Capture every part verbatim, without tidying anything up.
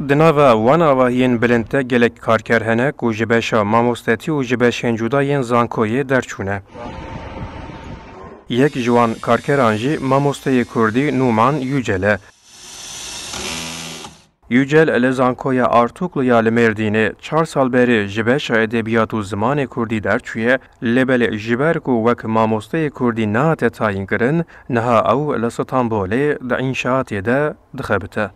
Di nava wan avahiyên bilind de gelek karker hene ku ji beşa mamostetî û ji beşên cuda yên zankoyê derçûne. Yek ji wan karkeran jî mamosteyê kurdî Nûman Yücel e. Yücel li Zankoya Artuklu ya li Mêrdînê çar sal berê ji beşa edebiyat û zimanê kurdî derçûye, lê belê ji ber ku wek mamosteyê kurdî nehate tayînkirin, niha ew li Stenbolê di înşaatê de dixebite.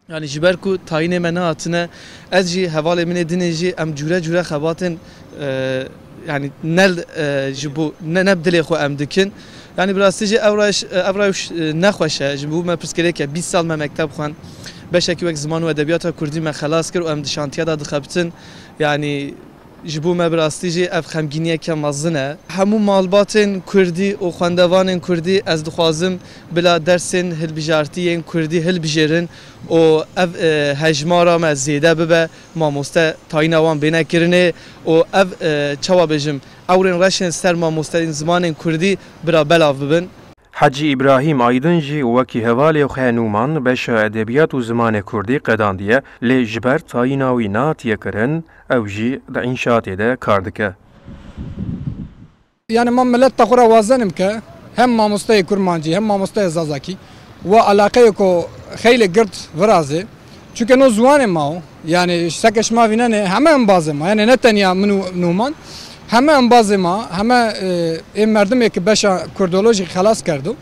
Yanî ji ber ku tayînê me nehatine, ez jî, hevalê min ê dinê jî, em cûre cûre xebatên, e, yanî ne, e, ji bo, ne, ne bi dilê xwe em dikin. Yanî bi rastî jî ev rewş, ev rewş, e, nexweş e. Ji bo me pirsgirêk e, bîst sal me mekteb xwend. Beşekî wek ziman û edebiyata kurdî me xelas kir û em di şantiye de dixebitin. Yanî ji bo me bi rastî jî ev xemgîniyeke mezin e. Hemû malbatên kurdî û xwendevanên kurdî, ez dixwazim bila dersên hilbijartî yên kurdî hilbijêrin û ev, e, hejmara me zêde bibe, mamoste tayîna wan bêne kirinê û ev, e, çawa bêjim, ewrên reşên ser mamosteyên zimanên kurdî bira belav bibin. Hecî Îbrahîm Aydin jî wekî hevalê xwe Nûman beşa edebiyat û zimanê kurdî qedandiye, lê ji ber tayîna wî nehatiye kirin, ew jî di înşaatê de kar dike. Yanî ma mileta xwe re wazenim ke hem mamosteyê kurmancî hem mamosteyê zazakî wa eleqeyêko xeylê girt virazê. Çunke no ziwanê ma o. Yanî seke şima vînenê heme embazê ma. Yanî ne tenya min û Nûman. Heme embazê ma, heme, e, ê merdimê ki beşa kurdolojî xelas kerdo.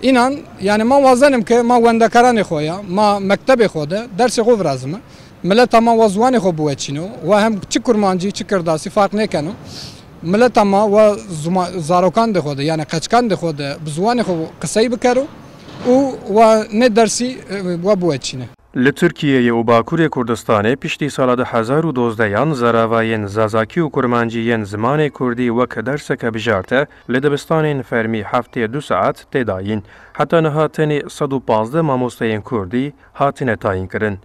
Înan, yanî ma wazenim ke ma wendekaranê xwe ya, ma mektebê xwe de dersê xwe virazime. Mileta ma wa ziwanê xwe biweçîno, wa hem çi kurmancî, çi kirdasî farq nêkeno. Mileta ma wa zuma-, zarokandê xwe de, yanî qeçkandê xwe de bi ziwanê xwe qisey bikero û wa nê dersî, e, wa biweçîne. Li Tirkiyeyê û Bakurê Kurdistanê piştî sala du hezar û dozdehan zaravayên zazakî û kurmancî yên zimanê kurdî wek derseke bijarte li dibistanên fermî heftê du saet tê dayîn. Heta niha tenê sed û pazdeh mamosteyên kurdî hatine tayînkirin.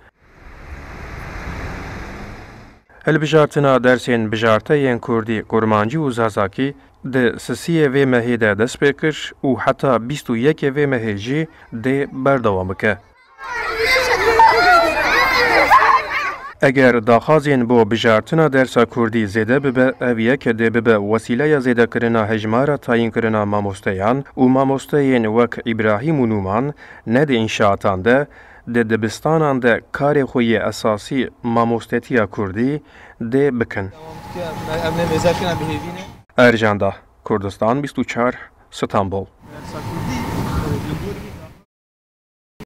Hilbijartina dersên bijarte yên kurdî, kurmancî û zazakî di sisiyê vê mehê de dest pê kir û heta bîst û yekê vê mehê jî dê berdewam bike. Eger daxwazên bo bijartina dersa kurdî zêde bibe, ev yek dê bibe wesîleya zêdekirina hejmara tayînkirina mamosteyan û mamosteyên wek Îbrahîm û Nûman ne di înşaatan de, di dibistanan de karê xwe yê esasî mamostetiya kurdî dê bikin. Ercan Dah, Kurdistan bîst û çar, Stenbol.